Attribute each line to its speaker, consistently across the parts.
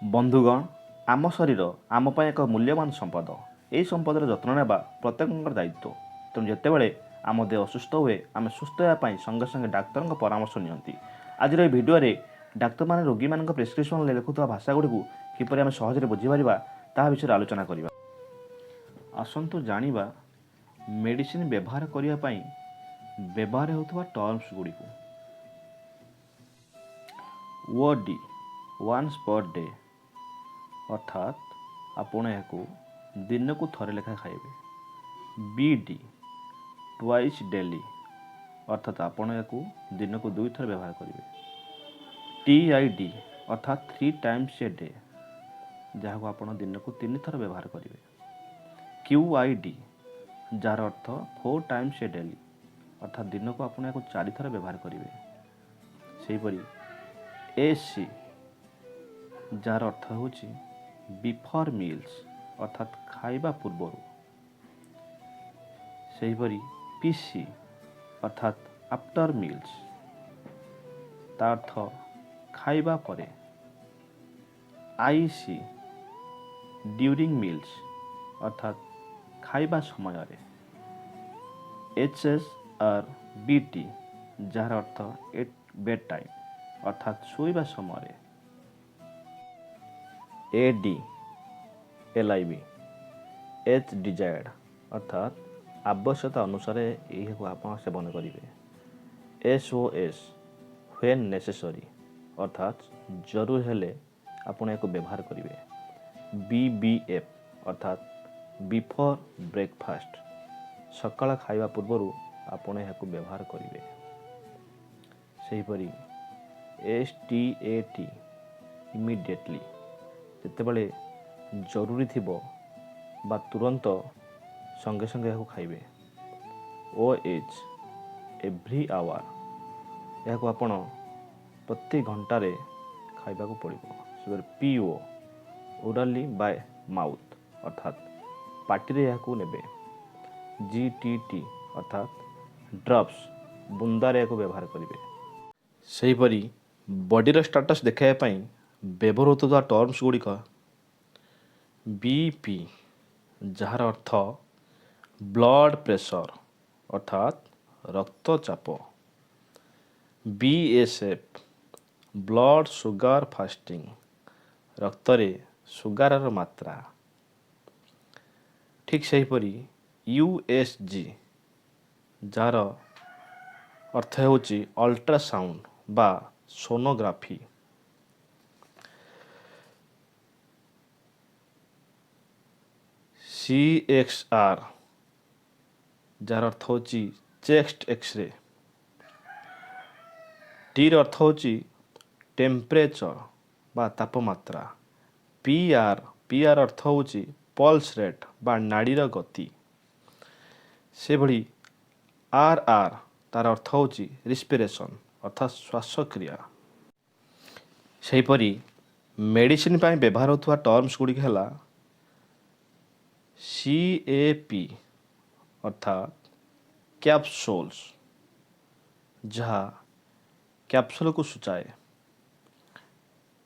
Speaker 1: ବନ୍ଧୁଗଣ, ଆମ ଶରୀର ଆମ ପାଇଁ ଏକ ମୂଲ୍ୟବାନ ସମ୍ପଦ। ଏହି ସମ୍ପଦର ଯତ୍ନ ନେବା ପ୍ରତ୍ୟେକଙ୍କର ଦାୟିତ୍ୱ। ତେଣୁ ଯେତେବେଳେ ଆମ ଦେହ ଅସୁସ୍ଥ ହୁଏ, ଆମେ ସୁସ୍ଥ ହେବା ପାଇଁ ସଙ୍ଗେ ସଙ୍ଗେ ଡାକ୍ତରଙ୍କ ପରାମର୍ଶ ନିଅନ୍ତି। ଆଜିର ଏହି ଭିଡ଼ିଓରେ ଡାକ୍ତରମାନେ ରୋଗୀମାନଙ୍କ ପ୍ରେସକ୍ରିପସନ୍ରେ ଲେଖୁଥିବା ଭାଷାଗୁଡ଼ିକୁ କିପରି ଆମେ ସହଜରେ ବୁଝିପାରିବା, ତାହା ବିଷୟରେ ଆଲୋଚନା କରିବା। ଆସନ୍ତୁ ଜାଣିବା ମେଡ଼ିସିନ ବ୍ୟବହାର କରିବା ପାଇଁ ବ୍ୟବହାର ହେଉଥିବା ଟର୍ମସ୍ ଗୁଡ଼ିକୁ। ଓ ଡି, ୱାନ୍ସ ପର୍ ଡେ, ଅର୍ଥାତ୍ ଆପଣ ଏହାକୁ ଦିନକୁ ଥରେ ଲେଖା ଖାଇବେ। ବି ଡି, ଟ୍ୱାଇସ୍ ଡେଲି, ଅର୍ଥାତ୍ ଆପଣ ଏହାକୁ ଦିନକୁ ଦୁଇଥର ବ୍ୟବହାର କରିବେ। ଟି I D, ଅର୍ଥାତ୍ ଥ୍ରୀ ଟାଇମ୍ସ ଏ ଡେ, ଯାହାକୁ ଆପଣ ଦିନକୁ ତିନି ଥର ବ୍ୟବହାର କରିବେ। କ୍ୟୁ I D, ଯାହାର ଅର୍ଥ ଫୋର୍ ଟାଇମ୍ସ ଏ ଡେଲି, ଅର୍ଥାତ୍ ଦିନକୁ ଆପଣ ଏହାକୁ ଚାରିଥର ବ୍ୟବହାର କରିବେ। ସେହିପରି ଏସ୍ ସି, ଯାହାର ଅର୍ଥ ହେଉଛି ବିଫୋର୍ ମିଲ୍ସ, ଅର୍ଥାତ୍ ଖାଇବା ପୂର୍ବରୁ। ସେହିପରି ପି ସି, ଅର୍ଥାତ୍ ଆଫ୍ଟର ମିଲ୍ସ, ତା ଅର୍ଥ ଖାଇବା ପରେ। I C, during meals, ଅର୍ଥାତ୍ ଖାଇବା ସମୟରେ। ଏଚ୍ ଏସ୍ ଆର୍ ବି ଟି, ଯାହାର ଅର୍ଥ ଏଟ୍ ବେଡ୍ ଟାଇମ୍, ଅର୍ଥାତ୍ ଶୋଇବା ସମୟରେ। A D L I B, age ଡିଜାୟାର୍ଡ଼, ଅର୍ଥାତ୍ ଆବଶ୍ୟକତା ଅନୁସାରେ ଏହାକୁ ଆପଣ ସେବନ କରିବେ। S O S, when necessary, ଅର୍ଥାତ୍ ଜରୁରୀ ହେଲେ ଆପଣ ଏହାକୁ ବ୍ୟବହାର କରିବେ। ବି ବି ଏଫ୍, ଅର୍ଥାତ୍ ବିଫୋର୍ ବ୍ରେକଫାଷ୍ଟ, ସକାଳ ଖାଇବା ପୂର୍ବରୁ ଆପଣ ଏହାକୁ ବ୍ୟବହାର କରିବେ। ସେହିପରି ଏସ୍ ଟି ଏ ଟି, ଇମିଡ଼ିଏଟଲି, ଯେତେବେଳେ ଜରୁରୀ ଥିବ ବା ତୁରନ୍ତ ସଙ୍ଗେ ସଙ୍ଗେ ଏହାକୁ ଖାଇବେ। ଓ ଏଚ୍, ଏଭ୍ରି ଆୱାର, ଏହାକୁ ଆପଣ ପ୍ରତି ଘଣ୍ଟାରେ ଖାଇବାକୁ ପଡ଼ିବ। ସେହିପରି P O, orally by mouth, ଅର୍ଥାତ୍ ପାଟିରେ ଏହାକୁ ନେବେ। ଜି ଟି ଟି, ଅର୍ଥାତ୍ ଡ୍ରପ୍ସ, ବୁନ୍ଦାରେ ଏହାକୁ ବ୍ୟବହାର କରିବେ। ସେହିପରି ବଡ଼ିର ଷ୍ଟାଟସ୍ ଦେଖାଇବା ପାଇଁ ବ୍ୟବହୃତ ହେଉଥିବା ଟର୍ମସ୍ ଗୁଡ଼ିକ ବି ପି, ଯାହାର ଅର୍ଥ ବ୍ଲଡ଼ ପ୍ରେସର, ଅର୍ଥାତ୍ ରକ୍ତଚାପ। B S F, blood sugar fasting, ରକ୍ତରେ ସୁଗାରର ମାତ୍ରା। ଠିକ୍ ସେହିପରି ୟୁ ଏସ୍ ଜି, ଯାହାର ଅର୍ଥ ହେଉଛି ଅଲ୍ଟ୍ରାସାଉଣ୍ଡ ବା ସୋନୋଗ୍ରାଫି। ସି ଏକ୍ସ ଆର୍, ଯାହାର ଅର୍ଥ ହେଉଛି ଚେଷ୍ଟ ଏକ୍ସରେ। ଟିର ଅର୍ଥ ହେଉଛି ଟେମ୍ପରେଚର ବା ତାପମାତ୍ରା। ପି ଆର୍, ପି ଆର୍ ଅର୍ଥ ହେଉଛି ପଲ୍ସ ରେଟ୍ ବା ନାଡ଼ିର ଗତି। ସେଭଳି ଆର୍ ଆର୍, ତାର ଅର୍ଥ ହେଉଛି ରିସ୍ପିରେସନ୍, ଅର୍ଥାତ୍ ଶ୍ୱାସକ୍ରିୟା। ସେହିପରି ମେଡ଼ିସିନ ପାଇଁ ବ୍ୟବହାର ହେଉଥିବା ଟର୍ମସ୍ ଗୁଡ଼ିକ ହେଲା ସି ଏ ପି, ଅର୍ଥାତ୍ କ୍ୟାପସୁଲ୍ସ, ଯାହା କ୍ୟାପସୁଲକୁ ସୂଚାଏ।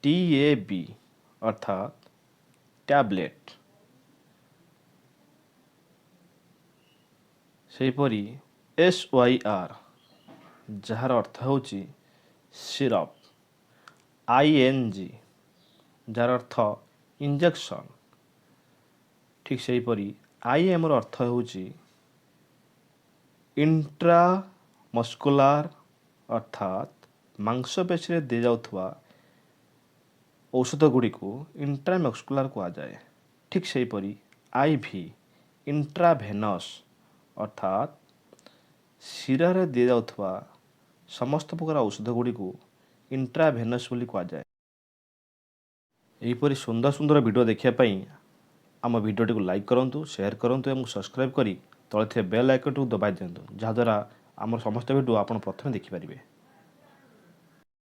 Speaker 1: ଟି ଏ ବି, ଅର୍ଥାତ୍ ଟ୍ୟାବଲେଟ୍। ସେହିପରି ଏସ୍ ୱାଇ ଆର୍, ଯାହାର ଅର୍ଥ ହେଉଛି ସିରପ୍। I N G, ଯାହାର ଅର୍ଥ ଇଞ୍ଜେକ୍ସନ୍। ଠିକ୍ ସେହିପରି I ଏମ୍ର ଅର୍ଥ ହେଉଛି ଇଣ୍ଟ୍ରାମସ୍କୁଲାର, ଅର୍ଥାତ୍ ମାଂସପେଶୀରେ ଦିଆଯାଉଥିବା ଔଷଧ ଗୁଡ଼ିକୁ ଇଣ୍ଟ୍ରାମସ୍କୁଲାର କୁହାଯାଏ। ଠିକ୍ ସେହିପରି I V, ଇଣ୍ଟ୍ରାଭେନସ୍, ଅର୍ଥାତ୍ ଶିରାରେ ଦିଆଯାଉଥିବା ସମସ୍ତ ପ୍ରକାର ଔଷଧ ଗୁଡ଼ିକୁ ଇଣ୍ଟ୍ରାଭେନସ୍ ବୋଲି କୁହାଯାଏ। ଏହିପରି ସୁନ୍ଦର ସୁନ୍ଦର ଭିଡ଼ିଓ ଦେଖିବା ପାଇଁ ଆମ ଭିଡ଼ିଓଟିକୁ ଲାଇକ୍ କରନ୍ତୁ, ସେୟାର କରନ୍ତୁ ଏବଂ ସବସ୍କ୍ରାଇବ୍ କରି ତଳେ ଥିବା ବେଲ୍ ଆଇକନ୍ଟିକୁ ଦବାଇ ଦିଅନ୍ତୁ, ଯାହାଦ୍ୱାରା ଆମର ସମସ୍ତ ଭିଡ଼ିଓ ଆପଣ ପ୍ରଥମେ ଦେଖିପାରିବେ।